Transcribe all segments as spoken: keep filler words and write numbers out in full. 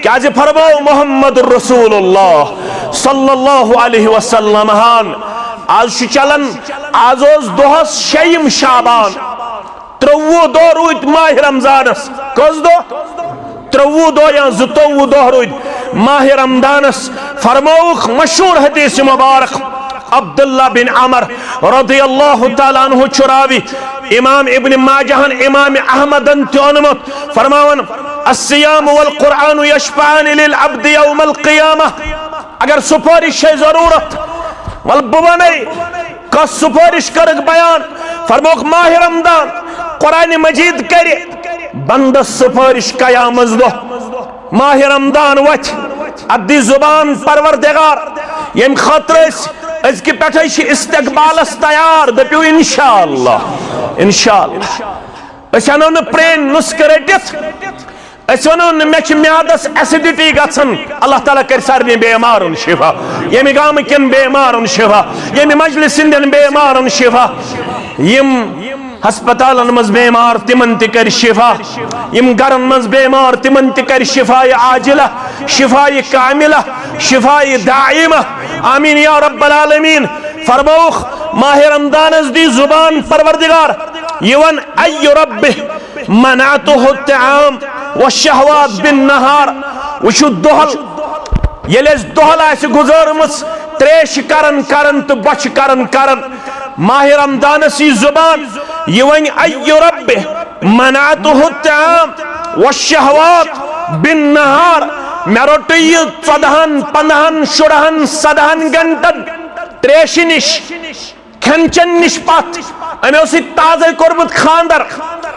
از فرمو محمد رسول اللہ صلی اللہ علیہ وسلم ہان، از چھُ چلان، از اوس دۄہس شیٚیِم شعبان، ترٛۆوُہ دۄہ روٗدۍ ماہِ رمضانس۔ کٔژ دۄہ؟ ترٛۆوُہ دۄہ یا زٕتووُہ دۄہ روٗدۍ ماہِ رمضانس۔ فرمووُکھ مشہوٗر حدیث مبارک عبداللہ بن عمر رضی اللہ تعالیٰ عنہ چھُ راوی، امام ابن ماجہن، امام احمدن تہِ اوٚنمُت، فرماوان، الصیام والقرآن یشفعان للعبد یوم القیامہ۔ اگر سفارش چھے ضرورت، ول بہٕ ونے کس سفارش کرک بیان۔ فرموک ماہ رمضان قرآن مجید کرِ بندس سفارش قیامس دۄہ۔ ماہ رمضان وتھ، ادی زبان پروردگار، یم خاطر أسۍ أزکہِ پٮ۪ٹھے چھِ استقبالس تیار۔ دٔپِو انشاءاللہ، انشاءاللہ۔ أسۍ انو نہٕ پرٛٲنۍ نُسخہٕ رٔٹِتھ، أسۍ ونو نہٕ مےٚ چھِ میادس ایسیڈیٹی گژھان۔ اللہ تعالیٰ کرِ سارنٕے بیمارن شفا، ییٚمہِ گامہٕ کٮ۪ن بیمارن شفا، ییٚمہِ مجلس ہٕنٛدٮ۪ن بیمارن شفا، یِم ہسپتالن منٛز بیمار تِمن تہِ کرِ شفا، یِم گرن منٛز بیمار تِمن تہِ کرِ شفا عاجلہ، شفا کاملہ، شفا دائمہ۔ آمین یا رب العالمین۔ فرمووُکھ ماہ رمضانس دی زبان پروردگار، یہِ ون، ای رب منعته الطعام والشهوات بالنهار۔ وٕچھِو دۄہل، ییٚلہِ اَسہِ دۄہل آسہِ گُزٲرمٕژ تریش کران کران تہٕ بۄچھِ کران کران، ماہ رمضانس یی زبان، یہِ ونہِ، ای رب منعته الطعام والشهوات بالنهار۔ مےٚ روٚٹُے یہِ ژۄدہن، پندہن، شُرہن، سدہن گنٹن تریشہِ نِش، کھٮ۪ن چٮ۪ن نِش پتھ۔ أمۍ اوس یہِ تازَے کوٚرمُت خانٛدر۔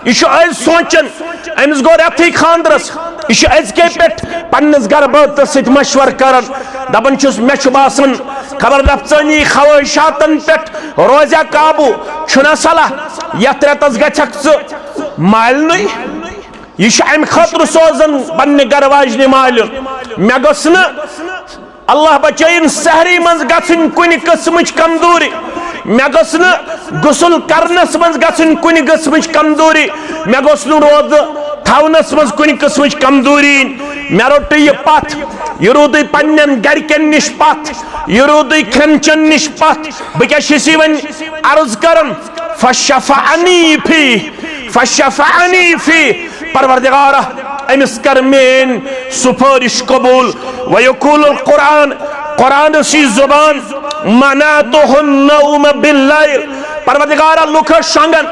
یہِ چھُ أزۍ سونٛچان، أمِس گوٚو رٮ۪تھٕے خانٛدرس۔ یہِ چھُ أزکے پٮ۪ٹھ پننِس گرٕ بٲژَس سۭتۍ مشورٕ کران، دپان چھُس، مےٚ چھُ باسان، خبر نفسٲنی خواہشاتن پٮ۪ٹھ روزیا قابو، چھُنہ صلاح یتھ رٮ۪تس گژھکھ ژٕ مالنٕے۔ یہِ چھُ امہِ خٲطرٕ سوزان پننہِ گرٕ واجنہِ مالیُن۔ مےٚ گٔژھ نہٕ، اللہ بچٲیِن، سحری منٛز گژھٕنۍ کُنہِ قٕسمٕچ کمزوری۔ مےٚ گٔژھ نہٕ غسل کرنس منٛز گژھٕنۍ کُنہِ قٕسمٕچ کمزوری۔ مےٚ گوٚژھ نہٕ روزٕ تھاونس منٛز کُنہِ قٕسمٕچ کمزوری یِنۍ۔ مےٚ روٚٹُے یہِ پتھ، یہِ روٗدُے پننٮ۪ن گرِکٮ۪ن نِش پتھ، یہِ روٗدُے کھٮ۪ن چٮ۪ن نِش پتھ۔ بہٕ کیٛاہ چھُس یہِ وۄنۍ عرض کران؟ فشفعنی فی، فشفعنی فی، پروردگارا، أمِس کر میٲنۍ سفٲرِش قبول۔ ویقول القرآن، قرآنس یی زبان، منعته النوم باللیل، پروردگارا، لُکھ ٲسۍ شۄنٛگان،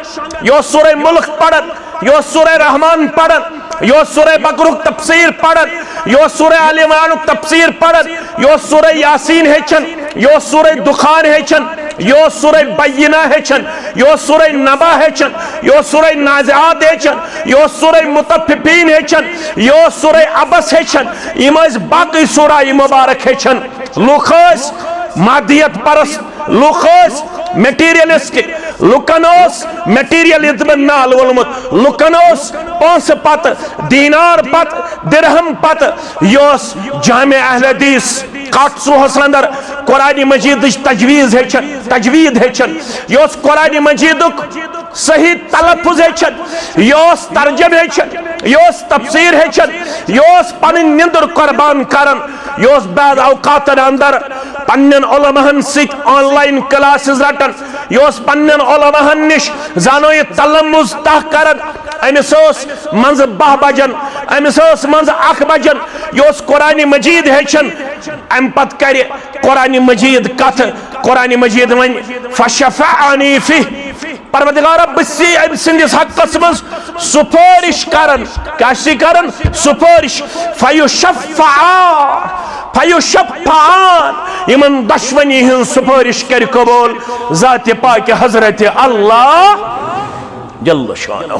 یہِ اوس سورہ ملک پران، یہِ اوس سورہ رحمان پران، یہِ اوس سورہ بقرُک تفسیر پران، یہِ اوس سورہ آل عمرانُک تفسیر پران، یہِ اوس سورہ یاسین ہیٚچھان، یہِ اوس سورہ دخان ہیٚچھان، یہِ اوس سورہ بینہ ہیٚچھان، یہِ اوس سورہ نبا ہیٚچھان، یہِ اوس سورہ نازعات ہیٚچھان، یہِ اوس سورہ مطففین ہیٚچھان، یہِ اوس سورہ عبس ہیٚچھان۔ یِم ٲسۍ باقٕے سورہ مبارک ہیٚچھان۔ لُکھ ٲسۍ مادیت پرست، لُکھ ٲسۍ مٹیریلسٹ، لُکن اوس مٹیریلزمن نال وولمُت، لُکن اوس پونٛسہٕ پتہٕ، دینار پتہٕ، درہم پتہٕ۔ یہِ اوس جامع اہل حدیث کاٹسوہس اندر قرآن مجیدٕچ تجویز ہیٚچھان، تجوید ہیٚچھان۔ یہِ اوس قرآن مجیدُک صحیح تلفظ ہیٚچھان، یہِ اوس ترجمہٕ ہیٚچھان، یہِ اوس تفسیر ہیٚچھان، یہِ اوس پنٕنۍ نِندٕر قربان کران، یہِ اوس بعض اوقاتن اندر پننٮ۪ن علماہن سۭتۍ آن لائن کلاسز رٹان، یہِ اوس پننٮ۪ن علماہن نِش زانو یہِ تلمذ تہ کران۔ أمِس ٲس منٛزٕ باہ بجن، أمِس ٲس منٛزٕ اکھ بجن، یہِ اوس قرآن مجید ہیٚچھان۔ امہِ پتہٕ کرِ قرآن مجید کتھ، قرآن مجید ونہِ، فشفعنی فی، پروردگارا، بہٕ سی أمۍ سٕنٛدِس حقس منٛز سفٲرِش کران۔ کیٛاہ سی کران؟ سفٲرِش۔ فیشفعان، فیشفعان، یِمن دۄشوٕنی ہٕنٛز سفٲرِش کرِ قبول ذات پاک حضرت اللہ جل شانہ۔